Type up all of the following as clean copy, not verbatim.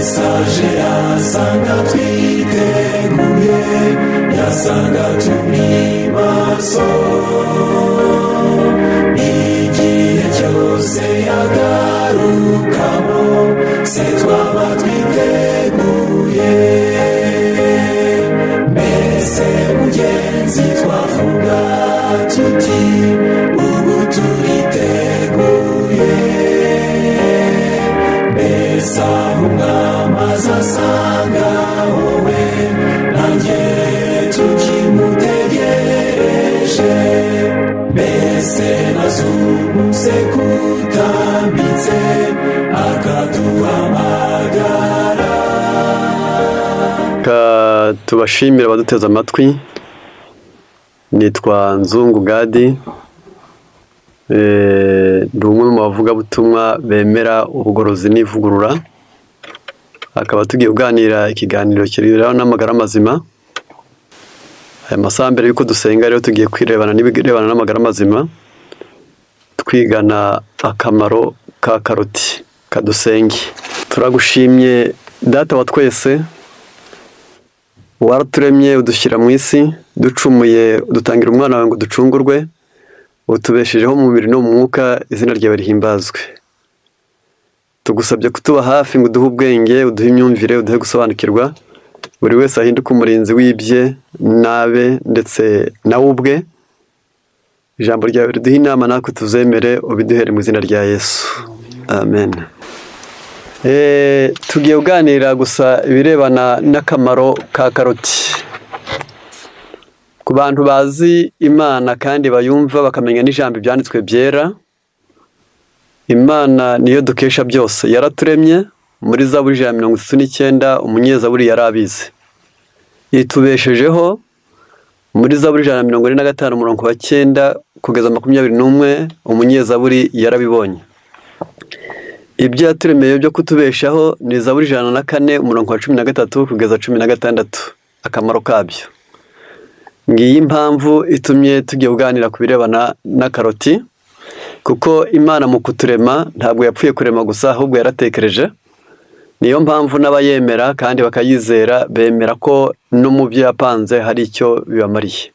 Yesu aje yasanga twiteguye, yasanga turi maso. Igihe cyose yagarukamo, se twaba twiteguye? Mbese mugenzi, twavuga tuti ubu turiteguye? Mbese aho umwami azasanga wowe nanjye tukimutegereje? Mbese nazumuse kutambitse akaduhamagara? Reka tubashimire abaduteze amatwi. Nitwa Nzungu Gadi. Ndi umwe mu bavugabutumwa bemera ubugorozi n'ivugurura. Akaba tugiye kuganira ikiganiro kirebana n'amagara mazima. Aya masaha mbere y'uko dusenga rero, tugiye kwirebana n'ibirebana n'amagara mazima, twigana akamaro ka karoti. Kadusenge. Turagushimye, Data wa twese, waraturemye udushyira mu isi, ducumuye udutangira umwana wawe ngo ducungurwe, utubeshejeho mu mubiri no mu mwuka. Izina ryawe rihimbazwe. Tugusabye kutuba hafi ngo uduhe ubwenge, uduhe imyumvire, uduhe gusobanukirwa, buri wese ahinduke umurinzi w'ibye n'abe ndetse nawe ubwe. Ijambo ryawe riduhe inama natwe tuzemere, ubiduhere mu izina rya Yesu, amen. Tugiye kuganira gusa ibirebana n'akamaro ka karoti. Ku bantu bazi Imana kandi bayumva, bakamenya n'ijambo ibyanditswe byera, Imana niyo dukesha byose. Yaraturemye. Muri Zaburi 139, umunyezaburi yari abizi. Itubeshejeho. Muri Zaburi 145, umurongo wa 9 kugeza 21, umunyezaburi yarabibonye. Ibyo yaturemeye byo kutubeshaho ni Zaburi 104, umurongo wa 13 kugeza 16, akamaro kabyo. Ngiyi impamvu itumye tugiye kuganira ku birebana na karoti, kuko Imana mu kuturema ntabwo yapfuye kurema gusa, ahubwo yaratekereje. Niyo mpamvu n'abayemera kandi bakayizera bemera ko no mu byo yapanze hari icyo bibamariye.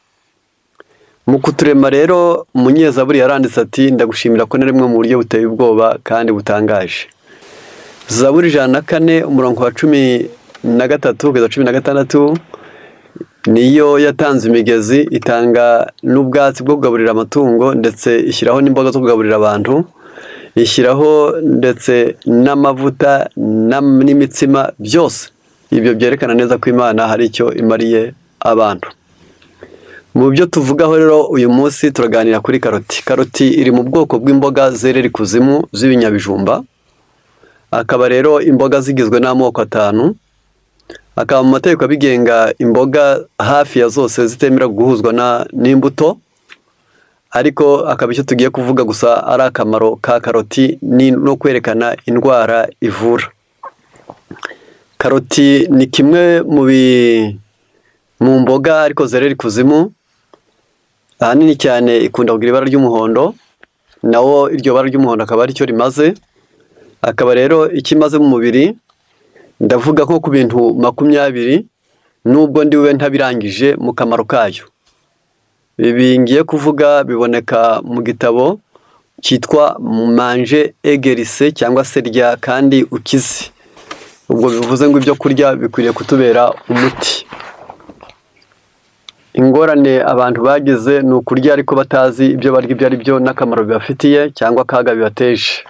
Mu kuturema rero, umunyezaburi yaranditse ati: "Ndagushimira ko naremwe mu buryo buteye ubwoba kandi butangaje." Zaburi 104, umurongo wa 13 kugeza 16, niyo yatanze imigezi, itanga n'ubwatsi bwo kugaburira amatungo, ndetse ishyiraho n'imboga zo kugaburira abantu, ishyiraho ndetse n'amavuta n'imitsima. Byose ibyo byerekana neza ko Imana hari icyo imariye abantu. Mu byo tuvugaho rero uyu munsi, turaganira kuri karoti. Karoti iri mu bwoko bw'imboga zerera ikuzimu z'ibinyabijumba. Akaba rero imboga zigizwe n'amoko atanu. Akaba mu mategeko abigenga imboga hafi ya zose zitemera guhuzwa n'imbuto, ariko akaba icyo tugiye kuvuga gusa ari akamaro ka karoti no kwerekana indwara ivura. Karoti ni kimwe mu mboga ariko zerera ikuzimu. Ahanini cyane ikunda kugira ibara ry'umuhondo, nawo iryo bara ry'umuhondo akaba aricyo rimaze. Akaba rero icyo imaze mu mubiri, ndavuga nko ku bintu 20, nubwo ndiwe ntabirangije mu kamaro kayo. Ibi ngiye kuvuga biboneka mu gitabo cyitwa Mangez et Guérissez, cyangwa se Rya kandi Ukize. Ubwo bivuze ngo ibyo kurya bikwiriye kutubera umuti. Ingorane abantu bagize ni ukurya ariko batazi ibyo barya ibyo ari byo n'akamaro bibafitiye cyangwa akaga bibateje.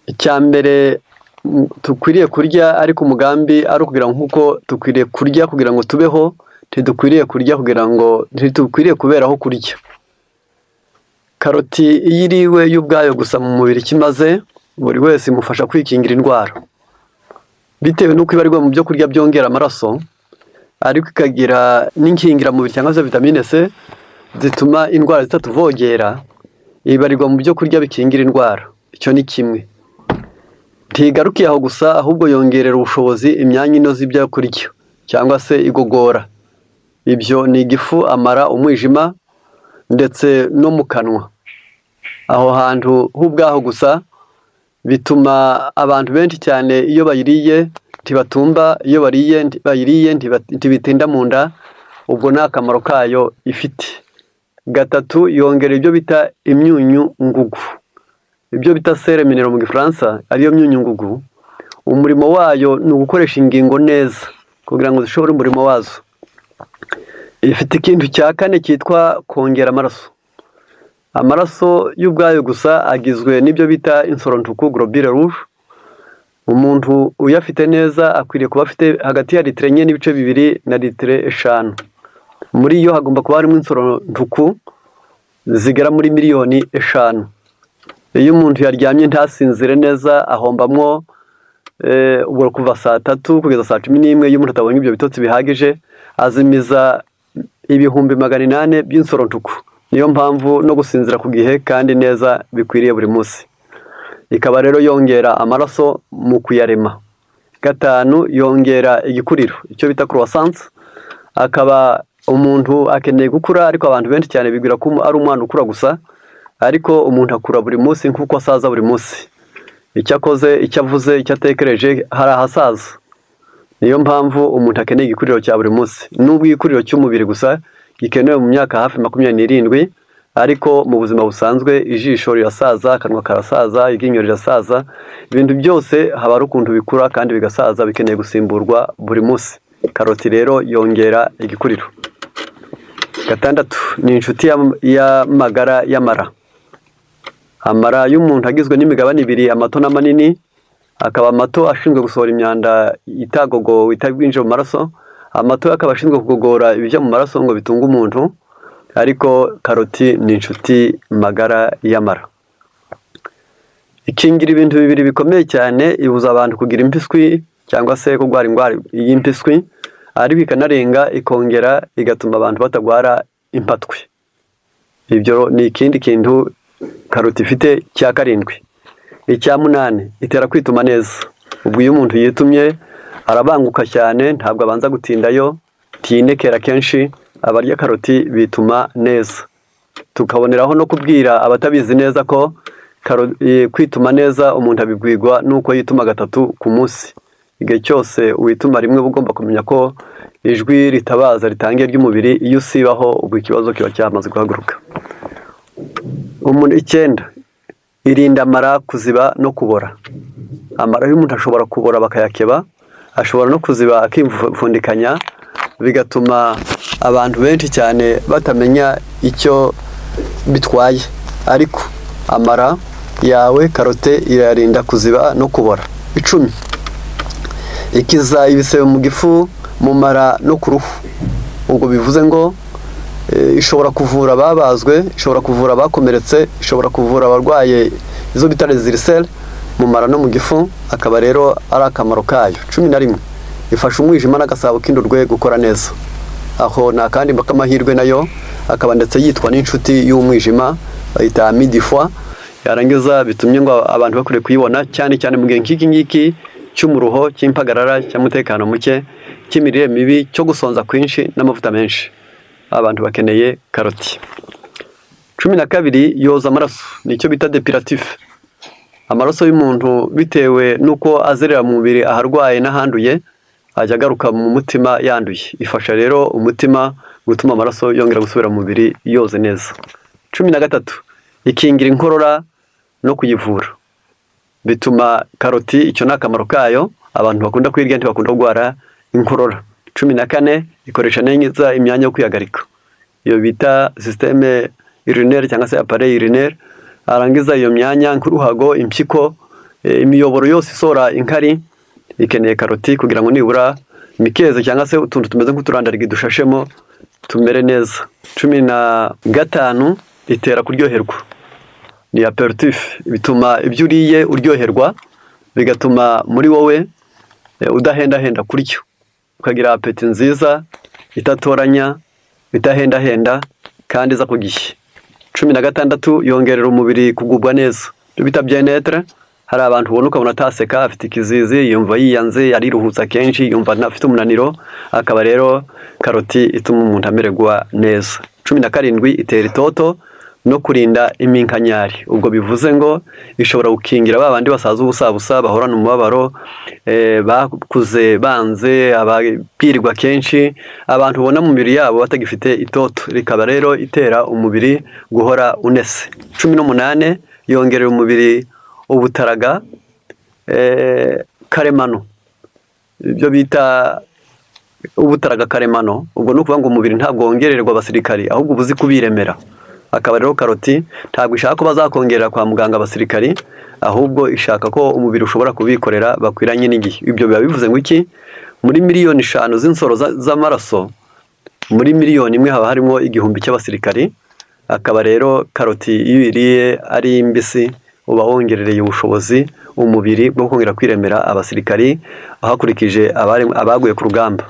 Icya mbere, dukwiriye kurya ariko umugambi ari ukugira ngo, nk'uko dukwiriye kurya kugira ngo tubeho, ntidukwiriye kurya kugira ngo, ntidukwiriye kuberaho kurya. Karoti iyo iriwe yo ubwayo gusa, mu mubiri ikimaze buri wese, imufasha kwikingira indwara, bitewe n'uko ibarirwa mu byo kurya byongera amaraso, ariko ikagira n'inkingiramubiri cyangwa se vitamine C zituma indwara zitatuvogera. Ibarirwa mu byo kurya bikingira indwara. Icyo ni kimwe. Ntigarukiye aho gusa, ahubwo yongerera ubushobozi imyanya inoze ibyo kurya cyangwa se igogora. Ibyo ni igifu, amara, umwijima ndetse no mu kanwa. Aho hantu h'ubwaho gusa. Bituma abantu benshi cyane iyo bayiriye ntibatumba, iyo bariye bayiriye ntibitinda mu nda, ubwo ni akamaro kayo ifite. Gatatu, yongera ibyo bita imyunyu ngugu, ibyo bita sels minéraux mu Gifaransa, ariyo myunyu ngugu. Umurimo wayo ni ugukoresha ingingo neza kugira ngo zishobore umurimo wazo. Ifite ikintu cya kane cyitwa kongera amaraso. Amaraso y'ubwayo gusa agizwe n'ibyo bita insorontuku, globules rouges. Umuntu uyafite neza akwiriye kuba afite hagati ya litiro 4.2 na litiro 5. Muri yo hagomba kuba harimo insorontuku zigera muri miliyoni 5. Iyo umuntu yaryamye ntasinzire neza, ahombamwo ubwo kuva saa 3 kugeza saa 11. Iyo umuntu atabonye ibyo bitotsi bihagije, azimiza 800,000 by'insorontuku. Niyo mpamvu no gusinzira ku gihe kandi neza bikwiriye buri munsi. Ikaba rero yongera amaraso mu kuyarema. Gatanu, yongera igikuriro, icyo bita croissance. Akaba umuntu akeneye gukura, ariko abantu benshi cyane bibwira ko ari umwana ukura gusa, ariko umuntu akura buri munsi nk'uko asaza buri munsi. Icyo akoze, icyo avuze, icyo atekereje, hari ahasaza. Niyo mpamvu umuntu akeneye igikuriro cya buri munsi. Nubwo igikuriro cy'umubiri gusa gikenewe mu myaka hafi 27, ariko mu buzima busanzwe ijisho rirasaza, akanwa karasaza, iryinyo rirasaza, ibintu byose haba hari ukuntu bikura kandi bigasaza, bikeneye gusimburwa buri munsi. Karoti rero yongera igikuriro. Gatandatu, ni inshuti y'amagara y'amara. Amara y'umuntu agizwe n'imigabane ibiri, amato n'amanini, akaba amato ashinzwe gusohora imyanda itagogowe itabwinjira mu maraso, amato akaba ashinzwe kugogora ibijya mu maraso ngo bitunge umuntu, ariko karoti ni inshuti magara y'amara. Ikingira ibintu bibiri bikomeye cyane: ibuza abantu kugira impiswi cyangwa se kurwara indwara y'impiswi, ariko ikanarenga ikongera igatuma abantu batagwara impatwe. Ibyo ni ikindi kintu karoti ifite cya karindwi. Icya munani, itera kwituma neza. Ubwo iyo umuntu yitumye arabanguka cyane, ntabwo abanza gutindayo, ntiyinekera kenshi. Abarya karoti bituma neza. Tukaboneraho no kubwira abatabizi neza ko kwituma neza umuntu abibwirwa nuko yituma gatatu ku munsi. Igihe cyose wituma rimwe, uba ugomba kumenya ko ijwi ritabaza ritangiye ry'umubiri. Iyo usibaho, ubwo ikibazo kiba cyamaze guhaguruka. Umuntu icyenda, irinda amara kuziba no kubora. Amara y'umuntu ashobora kubora bakayakeba, ashobora no kuziba akipfundikanya, bigatuma abantu benshi cyane batamenya icyo bitwaye, ariko amara yawe karote irayarinda kuziba no kubora. 10, ikiza ibisebe mu gifu, mu mara no ku ruhu. Ubwo bivuze ngo ishobora kuvura ababazwe, ishobora kuvura abakomeretse, ishobora kuvura abarwaye izo bita les ulcères mu mara no mu gifu, akaba rero ari akamaro kayo. 11, ifasha umwijima n'agasabo k'indurwe gukora neza. Aho ni akandi k'amahirwe nayo, akaba ndetse yitwa n'inshuti y'umwijima, bayita ami du foie. Yarangiza bitumye ngo abantu bakwiriye kuyibona cyane cyane mu gihe nk'iki ngiki cy'umuruho, cy'impagarara, cy'umutekano muke, cy'imirire mibi, cyo gusonza kwinshi n'amavuta menshi. Abantu bakeneye karoti. 12, yoza amaraso, nicyo bita dépuratif. Amaraso y'umuntu, bitewe n'uko azerera mu mubiri aharwaye n'ahanduye, ajya agaruka mu mutima yanduye. Ifasha rero umutima gutuma amaraso yongera gusubira mu mubiri yoze neza. 13, ikingira inkorora no kuyivura. Bituma karoti, icyo ni akamaro kayo, abantu bakunda kuyirya ntibakunda kurwara inkorora. 14, ikoresha neza imyanya yo kwihagarika, iyo bita système urinaire cyangwa se appareil urinaire. Arangiza iyo myanya nk'uruhago, impyiko, imiyoboro yose isohora inkari ikeneye karoti kugira ngo nibura imikeze cyangwa se utuntu tumeze nk'uturandarigi dushashemo tumere neza. 15, itera kuryoherwa, ni apéritif. Bituma ibyo uriye uryoherwa, bigatuma muri wowe udahendahenda kurya, ukagira appétit nziza itatoranya, idahendahenda kandi iza ku gihe. 16, yongerera umubiri kugubwa neza, ibyo bita bien-être. Hari abantu ubona ukabona ataseka, afite ikizizi, yumva yiyanze, ariruhutsa kenshi, yumva afite umunaniro, akaba rero karoti ituma umuntu amererwa neza. 17, itera itoto no no kurinda iminkanyari. Ubwo bivuze ngo ishobora gukingira ba bandi basaza ubusabusa, bahorana umubabaro, bakuze banze, ababwirwa kenshi, abantu ubona mu mibiri yabo batagifite itoto, rikaba rero itera umubiri guhora unese. 18, yongerera umubiri ubutaraga karemano, ibyo bita ubutaraga karemano. Ubwo ni ukuvuga ngo umubiri ntabwo wongererwa abasirikari, ahubwo uba uzi kubiremera. Akaba rero karoti ntabwo ishaka ko bazakongerera kwa muganga abasirikari, ahubwo ishaka ko umubiri ushobora kubikorera bakwiranye n'igihe. Ibyo biba bivuze ngo iki? Muri 5 miliyoni z'insoro z'amaraso, muri 1 miliyoni haba harimo 1000 cy'abasirikari. Akaba rero karoti iyo uyiriye ari mbisi, uba wongerereye ubushobozi umubiri bwo kongera kwiremera abasirikari hakurikije abaguye ku rugamba.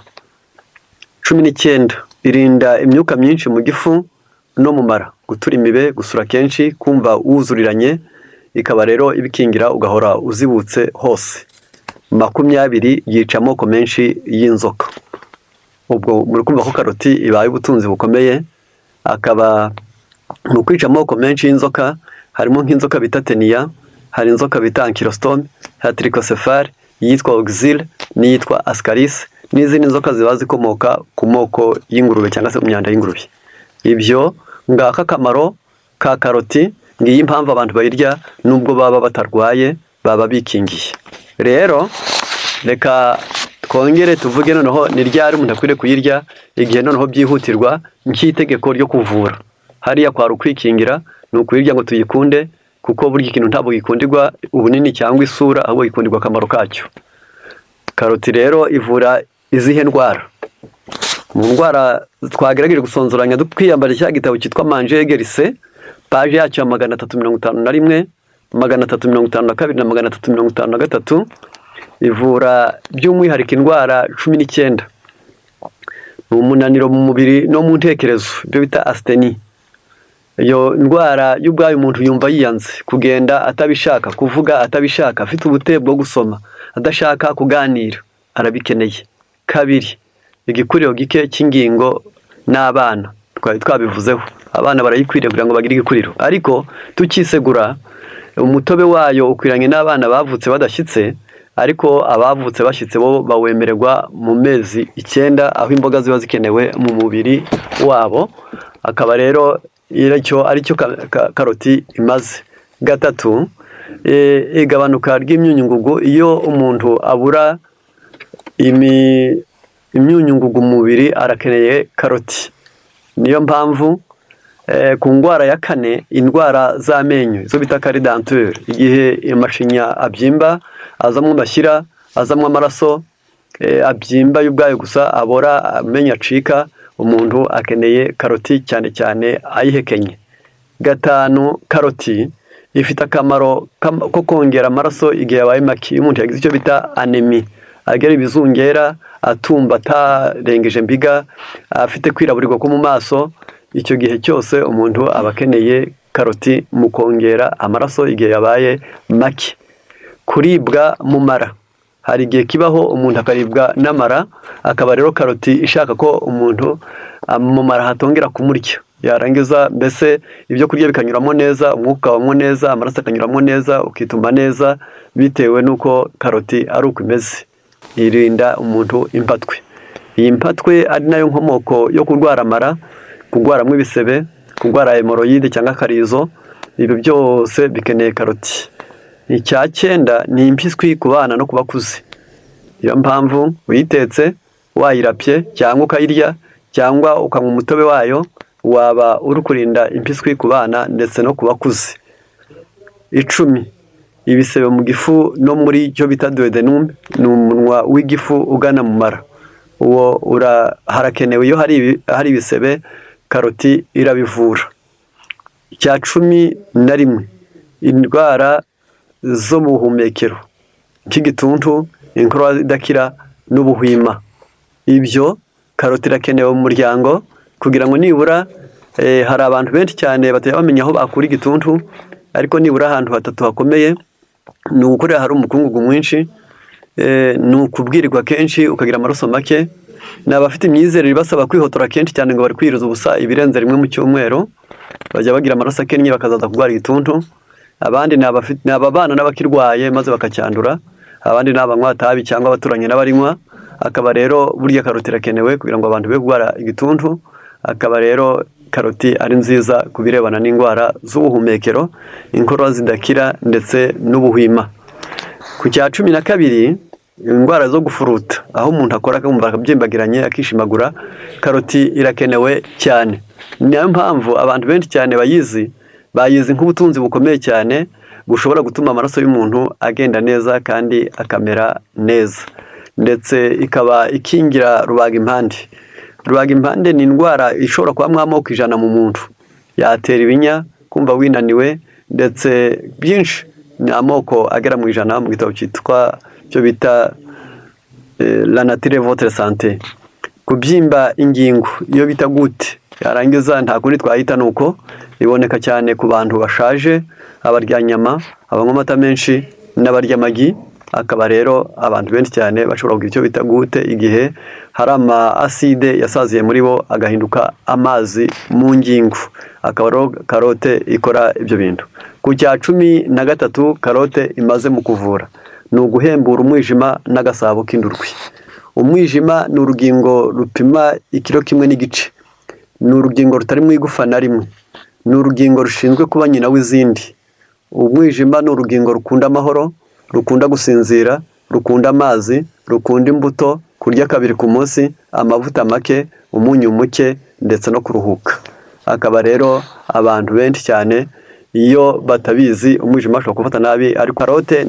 19, irinda imyuka myinshi mu gifu no mu mara, gutura imibe, gusura kenshi, kumva wuzuriranye, ikaba rero ibikingira ugahora uzibutse hose. 20, yica amoko menshi y'inzoka. Ubwo muri kumva ko karoti ibaye ubutunzi bukomeye. Akaba mu kwica amoko menshi y'inzoka harimo nk'inzoka bita teniya, hari inzoka bita ankylostome, hari trichocéphale, iyitwa oxyle n'iyitwa ascaris, n'izindi nzoka ziba zikomoka ku moko y'ingurube cyangwa se mu myanda y'ingurube. Ibyo ngaka akamaro ka karoti, ngiyi impamvu abantu bayirya nubwo baba batarwaye, baba bikingiye. Rero reka twongere tuvuge noneho ni ryari umuntu akwiriye kuyirya, igihe noneho byihutirwa nk'itegeko ryo kuvura. Hariya kwari ukwikingira, ni ukuyirya ngo tuyikunde, kuko burya ikintu ntabwo gikundirwa ubunini cyangwa isura, ahubwo gikundirwa akamaro kacyo. Karoti rero ivura izihe ndwara? Mu ndwara twagerageje gusonzoranya twiyambara cya gitabo cyitwa Manger Guérissez, page yacyo ya 351, 352 na 353, ivura by'umwihariko indwara 19. Ni umunaniro mu mubiri no mu ntekerezo, ibyo bita asthénie. Iyo ndwara y'ubwayo umuntu yumva yiyanze, kugenda atabishaka, kuvuga atabishaka, afite ubute bwo gusoma, adashaka kuganira, arabikeneye. Kabiri, igikuriro gike cy'ingingo n'abana, twari twabivuzeho, abana barayikwiriye kugira ngo bagire igikuriro, ariko tukisegura umutobe wayo ukwiranye n'abana bavutse badashyitse, ariko abavutse bashyitse bo bawemererwa mu mezi 9, aho imboga ziba zikenewe mu mubiri wabo. Akaba rero icyo aricyo karoti imaze. Gatatu, igabanuka ry'imyunyungugu. Iyo umuntu abura imyunyungugu mu mubiri, arakeneye karoti. Niyo mpamvu ku ndwara ya kane, indwara z'amenyo, izo bita carie dentaire, igihe amashinya abyimba, azamo amashyira, azamo amaraso, abyimba y'ubwayo gusa, abora, amenyo acika, umuntu akeneye karoti cyane cyane ayihekenye. Gatanu, karoti ifite akamaro ko kongera amaraso igihe yabaye make. Iyo umuntu yagize icyo bita anémie, agera ibizungera, atumba atarengeje mbiga, afite kwiraburirwa ko mu maso, icyo gihe cyose umuntu aba akeneye karoti mu kongera amaraso igihe yabaye make. Kuribwa mu mara, hari igihe kibaho umuntu akaribwa n'amara, akaba rero karoti ishaka ko umuntu mu mara hatongera kumurya, yarangiza mbese ibyo kurya bikanyuramo neza, umwuka ukabamo neza, amaraso akanyuramo neza, ukituma neza, bitewe n'uko karoti ari uko imeze. Irinda umuntu impatwe. Iyi mpatwe ari nayo nkomoko yo kurwara amara, kurwaramo ibisebe, kurwara hémorroïdes cyangwa akarizo, ibyo byose bikeneye karoti. Icya cyenda ni impiswi ku bana no ku bakuze. Niyo mpamvu uyitetse, wayirapye cyangwa ukayirya cyangwa ukanywa umutobe wayo, waba uri kurinda impiswi ku bana ndetse no ku bakuze. 10, ibisebe mu gifu no muri cyo bita duodénum, ni umunwa w'igifu ugana mu mara. Uwo harakenewe iyo hari ibisebe, karoti irabivura. Icya 11, indwara zo mu buhumekero nk'igituntu, inkorora idakira n'ubuhwima. Ibyo karoti irakenewe mu muryango kugira ngo nibura hari abantu benshi cyane batajya bamenya aho bakura igituntu, ariko nibura ahantu hatatu hakomeye ni ugukorera hari umukungugu mwinshi, ni ukubwirirwa kenshi ukagira amaraso make, ni abafite imyizerere ibasaba kwihotora kenshi cyane ngo bari kwiriza ubusa ibirenze rimwe mu cyumweru. Bajya bagira amaraso akennye bakazaza kurwara igituntu. Abandi ni ababana n'abakirwaye maze bakacyandura. Abandi ni abanywa tabi cyangwa abaturanyi n'abarinywa. Akaba rero burya karoti irakenewe kugira ngo abantu be kurwara igituntu. Akaba rero karoti ari nziza ku birebana n'indwara z'ubuhumekero, inkorora zidakira ndetse n'ubuhwima. Ku cya 12, indwara zo gufuruta, aho umuntu akora akumva akabyimbagiranye, akishimagura, karoti irakenewe cyane. Niyo mpamvu abantu benshi cyane bayizi, bayizi nk'ubutunzi bukomeye cyane bushobora gutuma amaraso y'umuntu agenda neza kandi akamera neza, ndetse ikaba ikingira rubagimpande. Rubagimpande ni indwara ishobora kubamo amoko 100 mu muntu, yatera ibinya, kumva winaniwe, ndetse byinshi. Ni amoko agera mu 100 mu gitabo cyitwa cyo bita La nature votre santé. Kubyimba ingingo, iyo bita goutte, yarangiza nta kundi twahita, nuko iboneka cyane ku bantu bashaje, abaryanyama, abanywa amata menshi n'abarya amagi. Akaba rero abantu benshi cyane bashobora kugira icyo bita goutte igihe hari ama acide yasaziye muri bo agahinduka amazi mu ngingo. Akaba rero karote ikora ibyo bintu. Ku cya 13, karote imaze mu kuvura ni uguhembura umwijima n'agasabo k'indurwe. Umwijima ni urugingo rupima ikiro 1.5, ni urugingo rutarimo igufa na rimwe, ni urugingo rushinzwe kuba nyina w'izindi. Umwijima ni urugingo rukunda amahoro, rukunda gusinzira, rukunda amazi, rukunda imbuto, kurya kabiri ku munsi, amavuta make, umunyu muke ndetse no kuruhuka. Akaba rero abantu benshi cyane iyo batabizi umwijima bashobora gufata nabi, ariko karote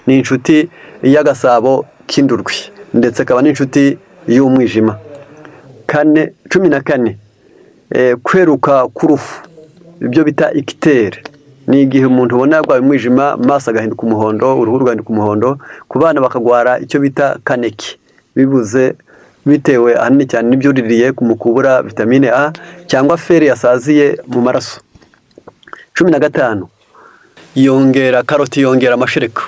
ni inshuti y'agasabo k'indurwe, ndetse akaba n'inshuti y'umwijima. Kane, 14, kweruka k'uruhu, ibyo bita ictère, ni igihe umuntu ubona yarwaye umwijima, amaso agahinduka umuhondo, uruhu rugahinduka umuhondo. Ku bana bakagwara icyo bita kaneke, bibuze bitewe ahanini cyane n'ibyuririye mu kubura vitamine A cyangwa fer yasaziye mu maraso. 15, yongera karoti yongera amashereka.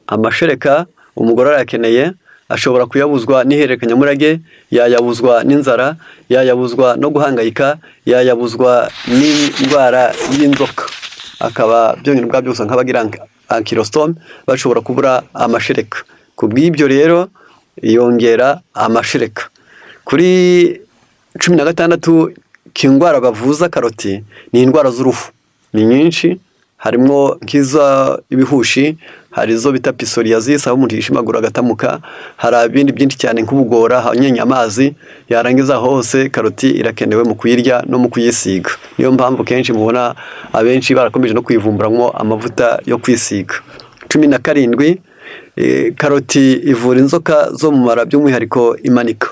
Amashereka umugore arayakeneye, ashobora kuyabuzwa n'ihererekanyamurage, yayabuzwa n'inzara, yayabuzwa no guhangayika, yayabuzwa n'indwara y'inzoka. Akaba byonyine ubwabyo gusa nk'abagira ankylostome bashobora kubura amashereka. Ku bw'ibyo rero yongera amashereka. Kuri 16, indwara bavuza karoti ni indwara z'uruhu, ni nyinshi, harimo nk'iza ibihushi, hari izo bita psoriasis aho umuntu yishimagura agatamuka, hari ibindi byinshi cyane nk'ubugora hanyenya amazi, yarangiza hose karoti irakenewe mu kuyirya no mu kuyisiga. Niyo mpamvu kenshi mubona abenshi barakomeje no kuyivumburamo amavuta yo kwisiga. 17, karoti ivura inzoka zo mu mara, by'umwihariko imanika.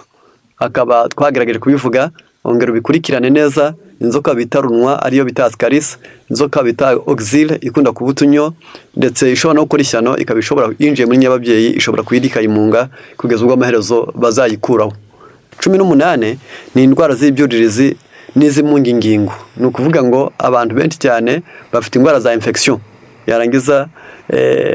Akaba twagerageje kubivuga, ongera ubikurikirane neza. Inzoka bita runwa, ariyo bita ascaris, inzoka bita oxyle ikunda kuba utunyo, ndetse ishobora no gukora ishyano, ikaba ishobora yinjiye muri nyababyeyi ishobora kuyirya ikayimunga kugeza ubwo amaherezo bazayikuraho. 18 ni indwara z'ibyuririzi n'izimunga ingingo. Ni ukuvuga ngo abantu benshi cyane bafite indwara za infection, yarangiza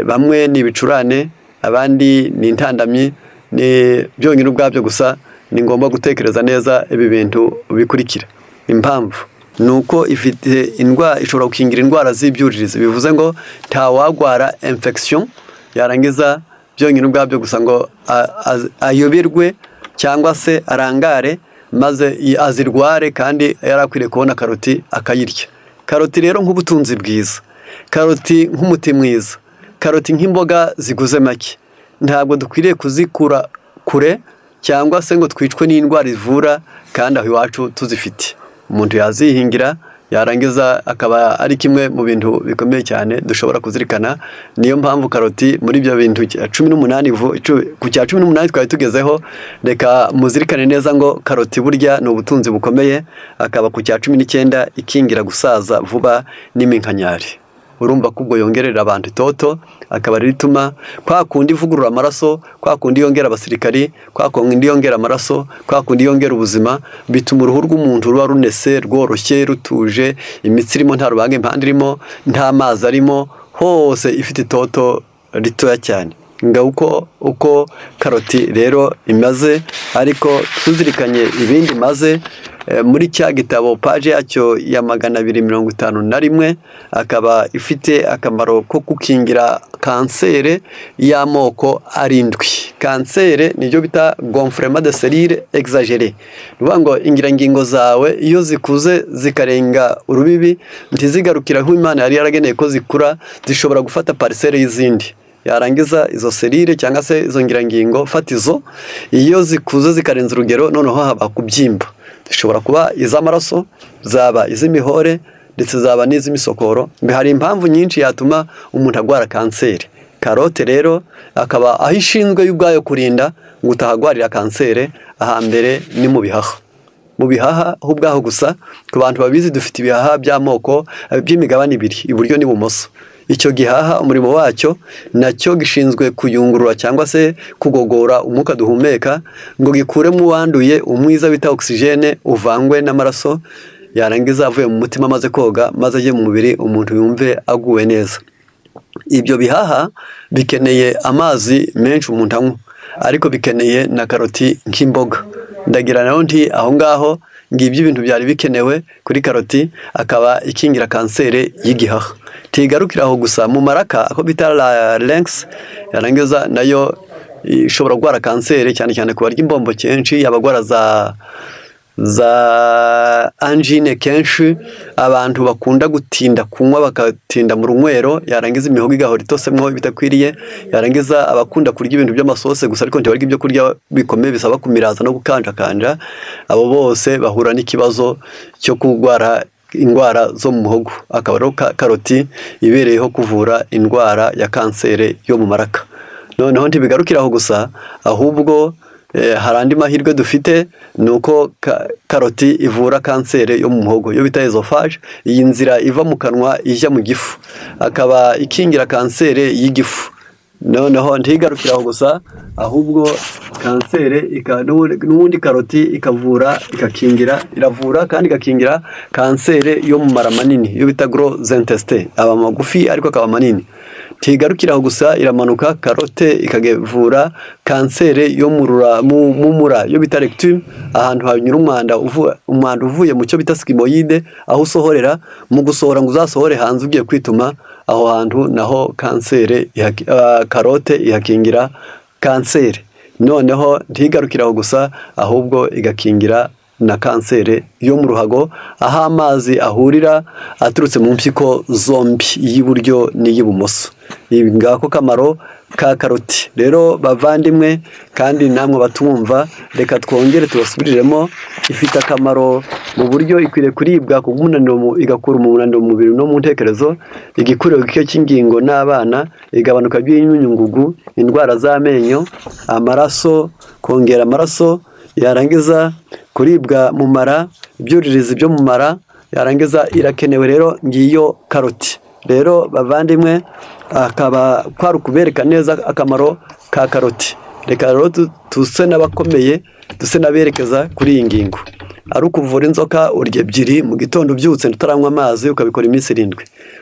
bamwe ni ibicurane, abandi ni intandamyi, ni byonyine ubwabyo gusa. Ni ngombwa gutekereza neza ibi bintu bikurikira. Impamvu ni uko ifite indwara ishobora gukingira indwara z'ibyuririzi, bivuze ngo ntawagwara infection yarangiza byonyine ubwabyo gusa ngo ayoberwe cyangwa se arangare maze azirware kandi yari akwiriye kubona karoti akayirya. Karoti rero nk'ubutunzi bwiza, karoti nk'umuti mwiza, karoti nk'imboga ziguze make, ntabwo dukwiriye kuzikura kure cyangwa se ngo twicwe n'indwara ivura kandi aho iwacu tuzifite. Umuntu yazihingira, yarangiza akaba ari kimwe mu bintu bikomeye cyane dushobora kuzirikana. Niyo mpamvu karoti muri ibyo bintu 18, ku cya 18 twari tugezeho, reka muzirikane neza ngo karoti burya ni ubutunzi bukomeye. Akaba ku cya 19 ikingira gusaza vuba n'iminkanyari. Urumva ko ubwo yongerera abantu itoto, akaba ari ituma kwa kundi ivugurura amaraso, kwa kundi yongera abasirikari, kwa kundi yongera amaraso, kwa kundi yongera ubuzima, bituma uruhu rw'umuntu ruba runese, rworoshye, rutuje, imitsi irimo, nta rubanga impande irimo, nta mazi arimo, hose ifite itoto ritoya cyane. Nga uko karoti rero imaze, ariko tuzirikanye ibindi imaze. muri cya gitabo paje yacyo ya 251, akaba ifite akamaro ko gukingira kanseri y'amoko arindwi. Kanseri nibyo bita gonflement de cellule exagéré, ni ukuvuga ngo ingirangingo zawe iyo zikuze zikarenga urubibi, ntizigarukira aho Imana yari yarageneye ko zikura, zishobora gufata parcelle y'izindi. Yarangiza izo cellule cyangwa se izo ngirangingo fatizo, iyo zikuze zikarenza urugero, noneho haba kubyimba. Zishobora kuba iz'amaraso, zaba iz'imihore, ndetse zaba n'iz'imisokoro. Hari impamvu nyinshi yatuma umuntu arwara kanseri. Carotte rero akaba aho ishinzwe y'ubwayo kurinda ngo utahagwarira kanseri, ahambere ni mu bihaha. Mu bihaha ho ubwaho gusa, ku bantu babizi, dufite ibihaha by'amoko by'imigabane ibiri, iburyo n'ibumoso. Icyo gihaha umurimo wacyo nacyo gishinzwe kuyungurura cyangwa se kugogora umwuka duhumeka, ngo gikuremo uwanduye, umwiza bita oxygène, uvangwe n'amaraso, yarangiza avuye mu mutima amaze koga, maze ajye mu mubiri, umuntu yumve aguwe neza. Ibyo bihaha bikeneye amazi menshi umuntu anywa, ariko bikeneye na karoti nk'imboga. Ndagira nayo nti aho ngaho ngibyo ibintu byari bikenewe kuri karoti, akaba ikingira kanseri y'igihaha. Ntigarukira aho gusa, mu maraka ako bita larynx, yarangiza nayo ishobora kurwara kanseri, cyane cyane ku barya imbombo kenshi, abagwara za angine kenshi, abantu bakunda gutinda kunywa, bakatinda mu runywero, yarangiza imihogo igahora itosemwo bidakwiriye, yarangiza abakunda kurya ibintu by'amasose gusa ariko ntibarya ibyo kurya bikomeye bisaba kumiraza no gukanjakanja, abo bose bahura n'ikibazo cyo kurwara indwara zo mu muhogo. Akaba rero karoti ibereyeho kuvura indwara ya kanseri yo mu maraka. Noneho ntibigarukira aho gusa, ahubwo hari andi mahirwe dufite, ni uko karoti ivura kanseri yo mu muhogo, iyo bita œsophage, iyi nzira iva mu kanwa ijya mu gifu, akaba ikingira kanseri y'igifu. Noneho ntigarukire aho gusa, ahubwo kanseri n'ubundi karoti ikavura, ikakingira, iravura kandi igakingira kanseri yo mu mara manini, iyo bita gros intestin, aba magufi ariko akaba manini. Ntigarukira aho gusa, iramanuka, carotte ikavura kanseri yo mu mura, iyo bita rectum, ahantu hanyura umwanda, umwanda uvuye mu cyo bita sigmoïde, aho usohorera mu gusohora ngo uzasohore hanze ugiye kwituma, aho hantu naho kanseri carotte ihakingira kanseri. Noneho ntigarukire aho gusa, ahubwo igakingira na kanseri yo mu ruhago, aho amazi ahurira aturutse mu mpyiko zombi, iy'iburyo n'iy'ibumoso. Ibi ngako kamaro ka karoti. Rero bavandimwe, kandi namwe batumva, reka twongere tubasubiriremo. Ifite akamaro mu buryo ikwiriye kuribwa ku bw'umunaniro, igakura umunaniro mu mubiri no mu ntekerezo, igikuriro gike cy'ingingo n'abana, igabanuka ry'imyunyungugu, indwara z'amenyo, amaraso, kongera amaraso, yarangiza kuribwa mu mara, ibyuririzi byo mu mara, yarangiza irakenewe. Rero ngiyo karoti. Rero bavandimwe, akaba kwari ukubereka neza akamaro ka karoti. Reka rero tuse n'abakomeye, duse n'aberekeza kuri iyi ngingo. Ari ukuvura inzoka, urya ebyiri mu gitondo ubyutse utaranywa amazi, ukabikora iminsi 7.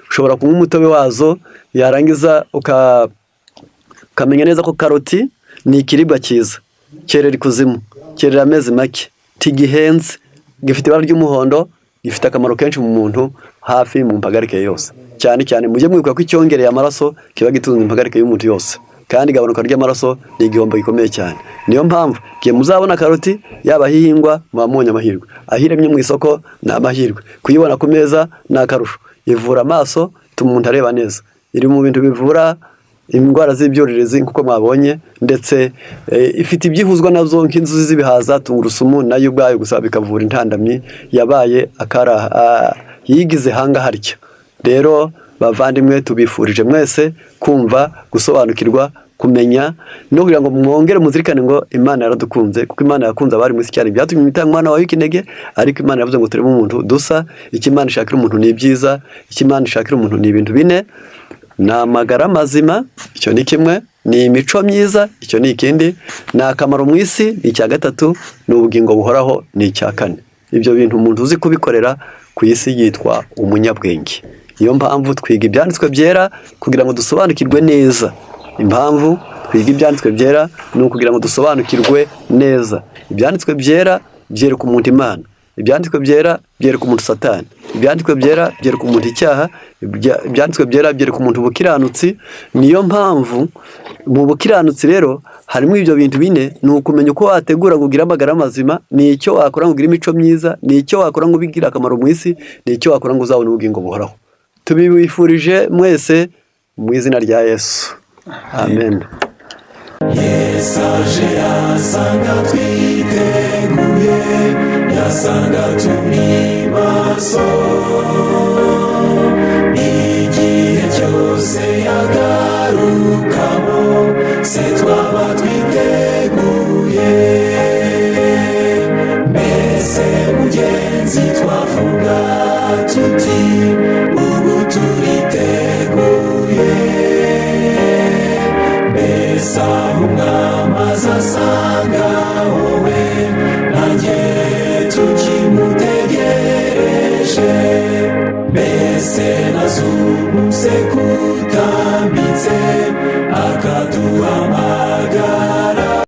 Ushobora kunywa umutobe wazo, yarangiza ukamenya neza ko karoti ni ikiribwa cyiza, cyerera ikuzimu, cyerera amezi make, ntigihenze, gifite ibara ry'umuhondo, gifite akamaro kenshi mu muntu hafi mu mpagarike yose. Cyane cyane mujye mwibuka ko icyongereye amaraso kiba gitunze impagarike y'umuntu yose, kandi igabanuka ry'amaraso ni igihombo gikomeye cyane. Niyo mpamvu igihe muzabona karoti, yaba aho ihingwa muba mubonye amahirwe, aho iremye mu isoko ni amahirwe, kuyibona ku meza ni akarusho. Ivura amaso, ituma umuntu areba neza, iri mu bintu bivura indwara z'ibyuririzi nk'uko mwabonye, ndetse ifite ibyihuzwa nazo nk'inzuzi z'ibihaza, tungurusumu nayo ubwayo gusa bikavura intandamyi yabaye akara yigize hanga harya. Rero bavandimwe, tubifurije mwese kumva, gusobanukirwa, kumenya no kugira ngo mwongere muzirikane ngo Imana yaradukunze, kuko Imana yakunze abari mu isi cyane byatumye itanga umwana wayo w'ikinege. Ariko Imana yavuze ngo turebe umuntu dusa. Icyo Imana ishakira umuntu ni ibyiza. Icyo Imana ishakira umuntu ni ibintu bine: ni amagara mazima, icyo ni kimwe; ni imico myiza, icyo ni ikindi; ni akamaro mu isi, ni icya gatatu; ni ubugingo buhoraho, ni icya kane. Ibyo bintu umuntu uzi kubikorera ku isi yitwa umunyabwenge. Niyo mpamvu twiga ibyanditswe byera kugira ngo dusobanukirwe neza. Impamvu twiga ibyanditswe byera ni ukugira ngo dusobanukirwe neza. Ibyanditswe byera byereka umuntu Imana. Ibyanditswe byera byereka umuntu Satani. Ibyanditswe byera byereka umuntu icyaha. Ibyanditswe byera byereka umuntu ubukiranutsi. Niyo mpamvu mu bukiranutsi rero harimo ibyo bintu bine: ni ukumenya uko wategura ngo ugire amagara mazima, ni icyo wakora ngo ugire imico myiza, ni icyo wakora ngo ubigire akamaro mu isi, ni icyo wakora ngo uzabone ubugingo buhoraho. Tubibifurije mwese mu izina rya Yesu, amen. Yesu aje yasanga twiteguye, yasanga turi maso. Igihe cyose yagarukamo, se twaba twiteguye? Mbese mugenzi, twavuga tuti ubu turiteguye? Mbese aho umwami azasanga